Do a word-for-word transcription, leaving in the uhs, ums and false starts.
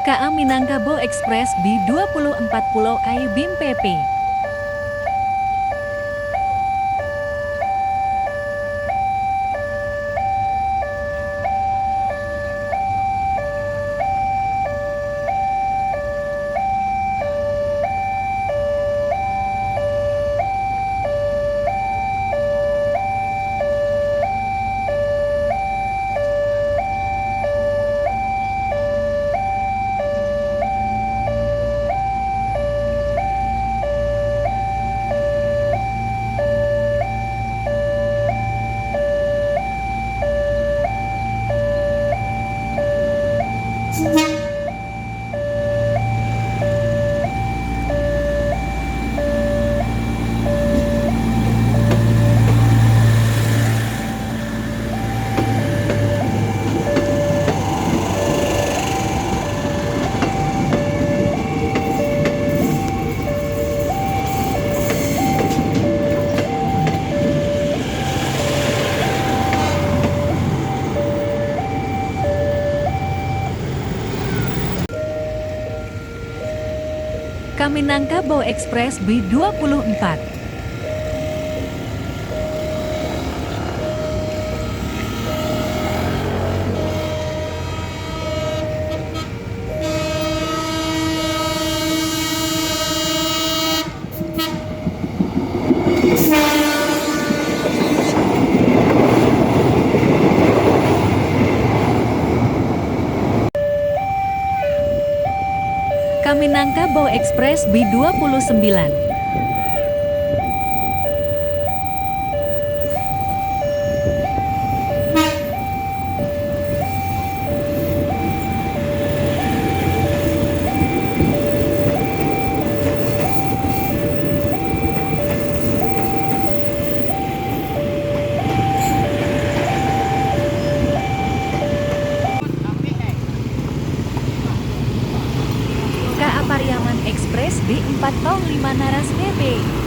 K A Minangkabau Express B dua puluh empat Pulau Ai Bim P P. K A Minangkabau Express B dua puluh empat. K A Minangkabau Express B dua puluh sembilan. K A Pariaman Express B empat Tol lima Naras P P.